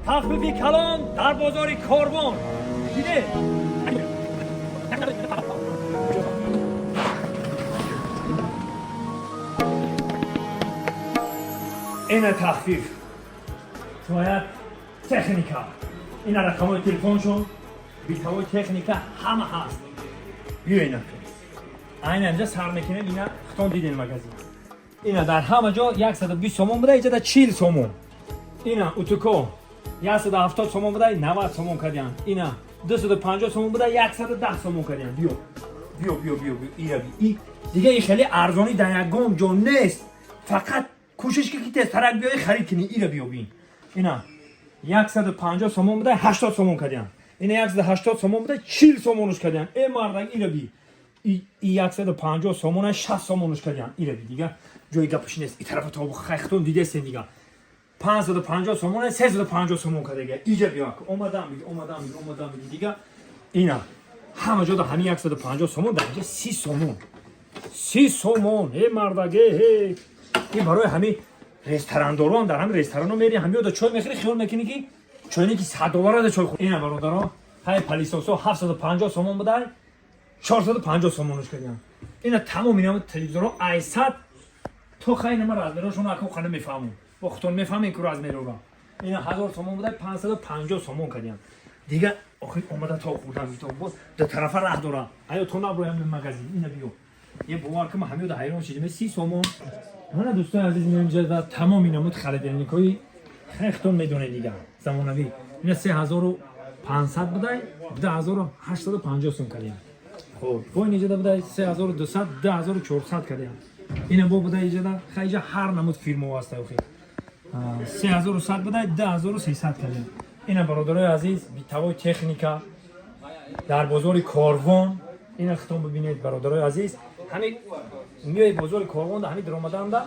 Тахфифи калон дар бозори Корвон. Диде? Ина тахфиф. Твоя техника. Ина рақамҳои телефоншон, битавои техника ҳама ҳаст. Биё ина. Айна инҷа сар мекунем, ина хитон диден магазин. Ина дар ҳама ҷо 120 сомон буда, иҷа да 40 сомон. Ина утуко 170 сомон буда, 90 сомон кардян. Ина 250 сомон буда, 110 сомон кардян. Биё. Биё, биё, биё, биё. Ина би. И дига ин хеле арзонӣ дар ягон ҷо нест. Фақат кӯшиш ки тезтарак биёи харид кунӣ. Ира биё бин. Ина 150 сомон буда, 80 сомон кардян. Ина 180 сомон буда, 40 сомонуш кардян. Э мардак, ира би. И 150 сомона 60 сомонуш кардян. Ира би, дига ҷои гапаш нест. И тарафа то хайхтон дидесен дига. 550 сомона 350 сомон кардага. Иҷа биё. Омадам биги, омадам биги, омадам биги дига. Ина ҳама ҷо да ҳамин 150 сомон, дар инҷа 30 сомон. 30 сомон. Э мардаге, э. Ин барои ҳамин ресторандорон, дар ҳамин ресторанҳо мери, ҳамин ода чой мехӯри, хиёл мекунӣ ки чойне ки 100 доллара да чой хӯр. Ина бародаро, ҳай пылесос о 750 сомон будай, 450 сомонуш кардям. Ина тамом ина телевизорҳо ай 100 то хай нама размер ошон акон қана мефаҳмум. Бо худтон мефаҳмем ку размер ора. Ина 1000 сомон будай, 550 сомон кардям. Дига охир омада то хӯрдан то боз ду тарафа раҳ дора. Аё то наброям магазин, ина биё. Е бовар кун, ҳамиёда ҳайрон шидем, 30 сомон. Мана дӯстони азиз, меоем инҷа ва тамом инамуд холодильник ҳои хехтон медонед дига, замонавӣ. Ина 3500 будай, 2850 сом кардем. Хоб, бо ин иҷода будай 3200, 2400 кардем. Ина бо будай иҷода, хайҷа ҳар намуд фирмао ҳаста охи. 3100 будай, 2300 кардем. Ина бародарои азиз, битавои техника дар бозори Корвон. Ина хитон бибинед, бародарои азиз. Ҳамин миёи бозори Корвон да ҳамин даромаданда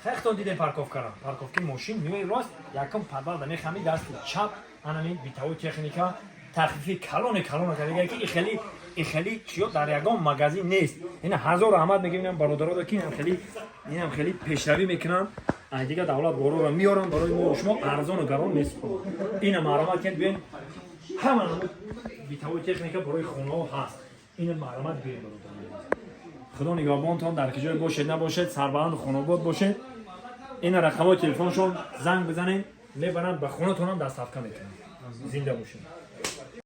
хехтон дидем парковка ра. Парковка и мошин миёи рост, якум подвал да мехами дасти чап, анами битавои техника тахфифи калоне калона кардага ки ихели ихели чиё дар ягон магазин нест. Ина ҳазор раҳмат мегӯем инам бародаро ки инам хеле пешравӣ мекунанд. Ай дига давлат бороро меоранд, барои мо шумо арзону гарон месупоранд. Ина маълумот кунед, биёен, ҳама намуд битавои техника барои хонаҳо ҳаст. Ина маълумот биёен, бародарони азиз. Худо нигаҳбонтон, дар ки ҷое бошед набошед, сарбаланду хонобод бошед. Ина рақамҳои телефоншон, занг бизанед, мебаранд ба хонатонам, доставка мекунанд. Зинда бошед.